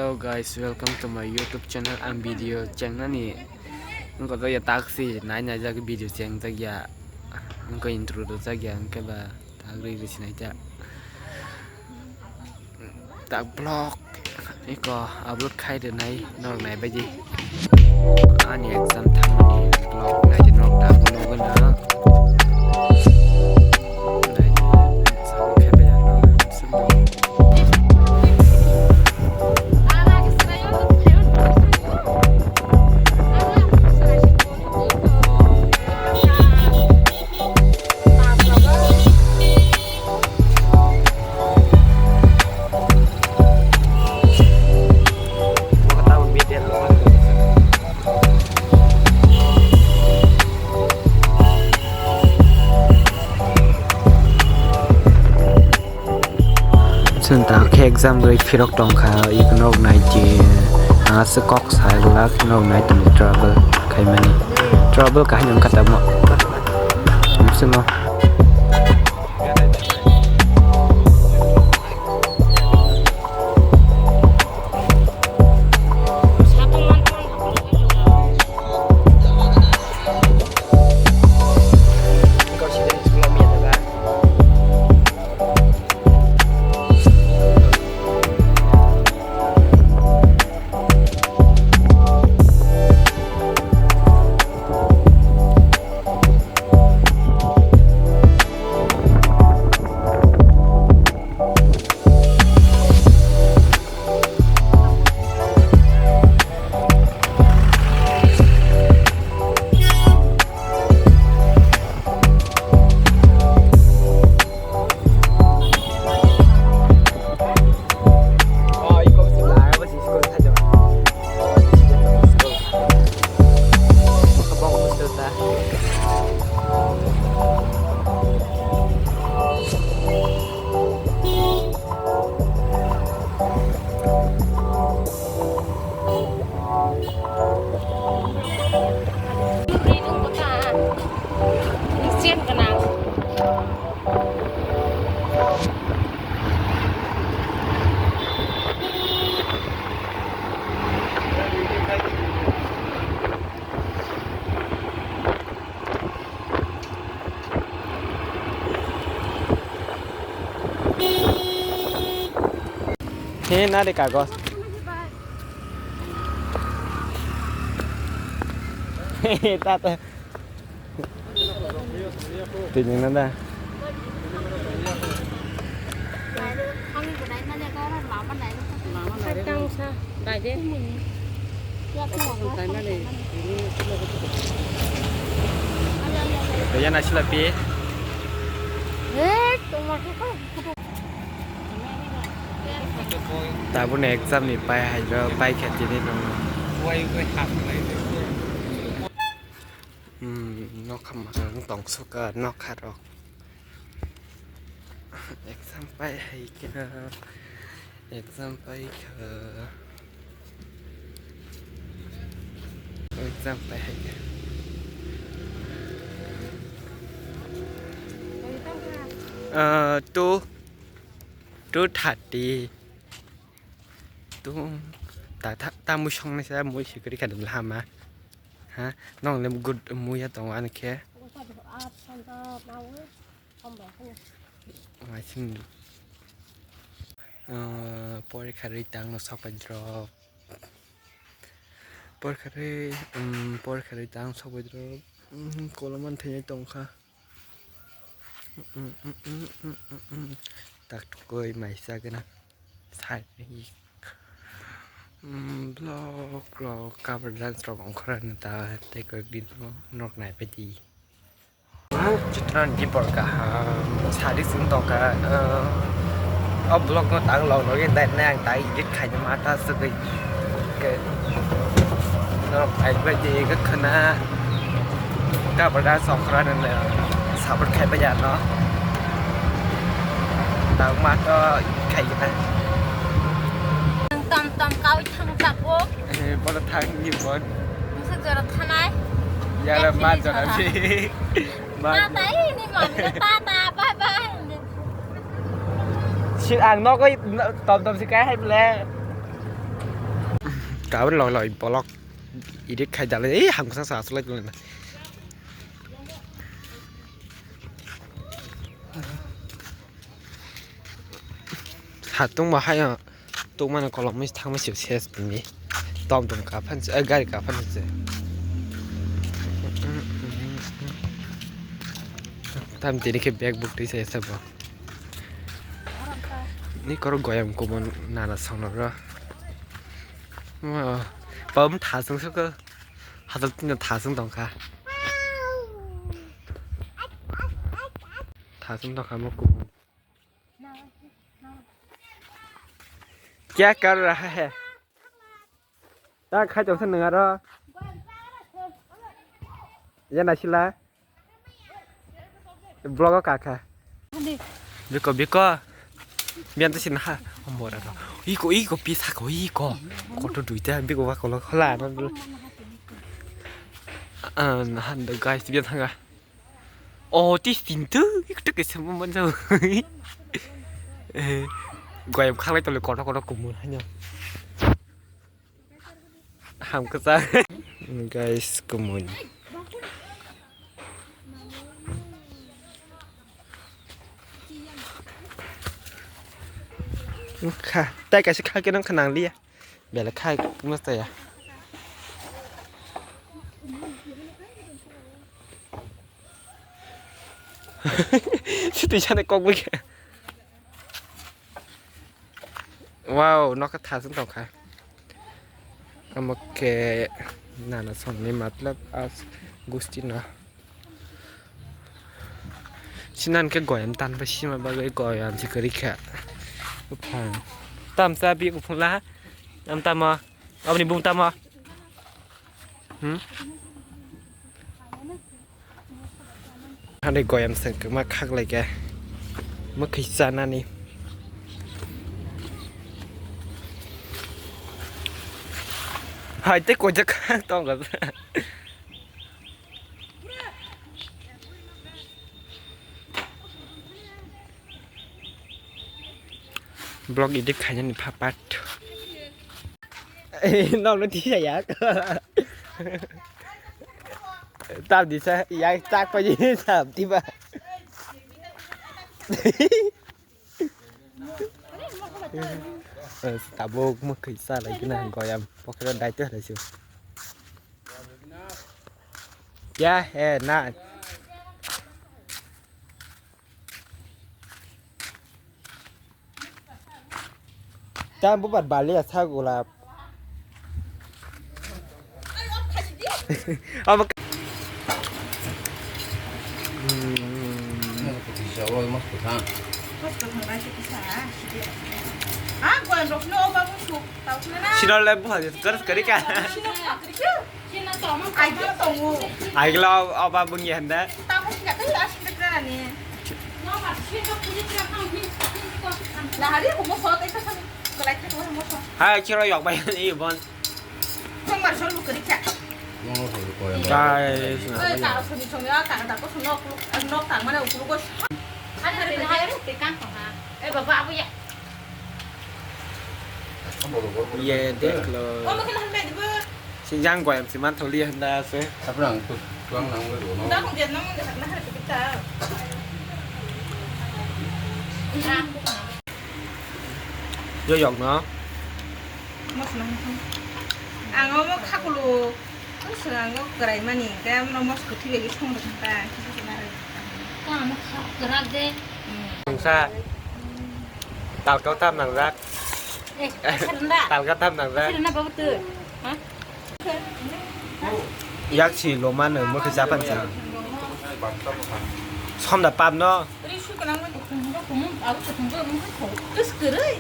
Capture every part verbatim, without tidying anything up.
Hello guys, welcome to my YouTube channel. Ang video chengnani wngkha to ya taksi nai nai jak video chengjak ya. Wngkha intro rwjak ya, wngkhe ba tak rwi rwi sinai jak. Tak vlog iko upload khai rwnai norok nai baidi. Ani exam thangmani vlog nai di norok tak nugwi na. Nai di, subscribe khe bai ano. Chwng tak khe exam rwi phirok tongkha, ibono nai di, aswk kok sa glak, norok nai tongdi trouble khaimani. Trouble kahini wngkha tamo. Amswkno. He, na de kagos. He, tata. Tini na da. Tangsa, bai de. Kaya na sila pi. Eh, toma ko. Tabuk ni exam ni pai hai do, pai kha tini no. Hmm, nokha ma tong suka nokha rok. Exam pai hai khe, exam pai kha, exam pai hai khe. Ah, two, two thirty. Tung ta ta ta mui song nai sa mui sikri ka dum lama. Ha, nong le good mui ya tong ani khe. Mai sing. Ah, porikha rwi tang no sok pai drop. Porikha rwi, um, porikha rwi tang sok pai drop. Um, kolom man thai tong kha. Tak tukoi mai sa gana. Side ni. Vlog rok cover dance rok ongkhora na ta tei koi din mo nok nai pedi. Chitran di por kaham. Sadi sing tong ka. O vlog no tang long login dai nang tai edit khai ma ta se dei. Ke. Norok phai bai di wngkha khwna. Kabada songkra nwnwi support khai bai ya no. Tang ma to khai gina. Tom tom kawi thang jago. Eh, bono thang ni bon. Musa jora thanai. Yara ma jora si. Ma tai ni mami ta ta bye bye. Si ang nogo tom tom si kai hai ble. Tabuk loi loi bolok edit khai dalai, ei hamsa sa asulai tongna. Satung bahai o tuk mano kolom mis thang mis ses ni. Tom tom ka phan se, eh, gari ka phan se. Tam tini khe bag buk twi sa sa bo. Ni koro goyam kubun nana songno ro. Wow. Pabum thasung suko. Hatal tina thasung tongkha. Thasung tongkha mo kubun. Kya kar raha hai? Ta khai tongsa nang aro. Ya nasila. Vlog o kakha. Biko, biko. Biyan to sin ha. Ombora to. Iko, iko, pisa ko, iko. Koto duita, biko wa kolo khola na. Ah, na han do guys, biyan thanga. Oh, ti sin tu, iko to kesa mo manjau. Eh, goyam khalai to le koto koto kumur hanya. Ham kwchak. Guys, kumui. Kha, tai kaisa kha khe nang kha nang liya. Bela kha masta ya. Sitwi sani kok bai khe. Wow, nokha thasung tongkha. Omo khe nana songni matlab as gusti no. Sinan khe goyam tan bai sima bagwi goyam se kwrwi kha. Buphang. Tam cha bi buphang la. Am tamo. Aboni bung tamo. Hmm? Hani goyam sengkakma khaklai khe mwkhwi chanani. Hai tei koijak kha tongo. Vlog edit khainani phapat. Nokno tisa yak. Tam disa yak chak paji tam tiba. Tabuk mwkhwi chalai gina goyam pocket o daito halai su. Ya he na. Tam bubar bali asa gulap. Amo. Sinol le buha kar kari ka. Aigla oba bungi handa. Hai kiro yok bai ni bon. Guys. Ye dekh lo. Sinjang goyam si man tholi handa ase. Apa nang tu tuang nang lo no. Yo yok no. Ang omo khakulu. Ang swkang o kwrai mani, hwnkhe ano mosok thwi bai song rwkha ta. Tamo kha kwrak de. Tongsa. Talkao tam nangjak. Eh, sir na. Talkao tam nangjak. Sir na babu tu. Ha? Yak si loma no mo khe japan sa. Somda pap no. Ri su kana mo. Kuthum ro kumu, abu kuthum ro mo khe. Kus kwrwi.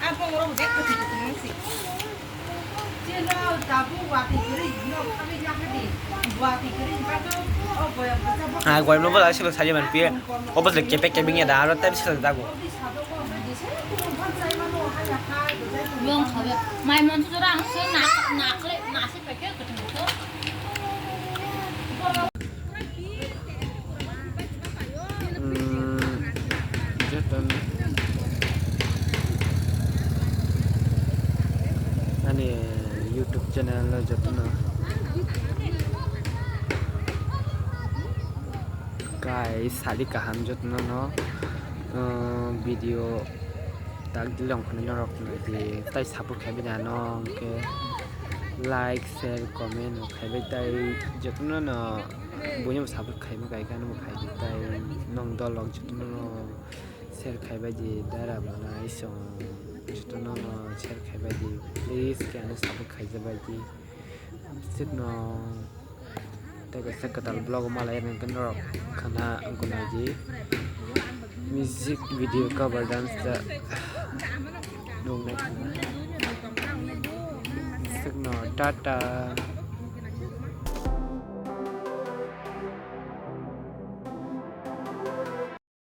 Abong rok je kwthwi kwthwi wng si. Chwla tabuk watwi kwrwi no khamwi ya hadi. Watwi kwrwi ba to o boyam kacha bo. Ah, goyam no bola silo saji man pi. Obos le kepek kepek ya da aro tam silo dago. Yong khabe. Mai mon tu rang se na na kle na se peke kwthwi kwthwi. Hmm, joto ani, ani YouTube Jotono. Guys, sadi kaham jotono no, uh, video tak dilong khani norok nai di tai support khai bini ano hwnkhe like, share, comment rok khai bai tai jotono no buino support khai ma kai kha no khai di tai nong dolok jotono no share khai bai di dara mana isong jotono no share khai bai di please khe ano support khai ja bai di. Sitno tei kaisa kwtal vlog malai rwngkhe norok khana gunai di music video cover dance da nuknai khana. Sitno tata.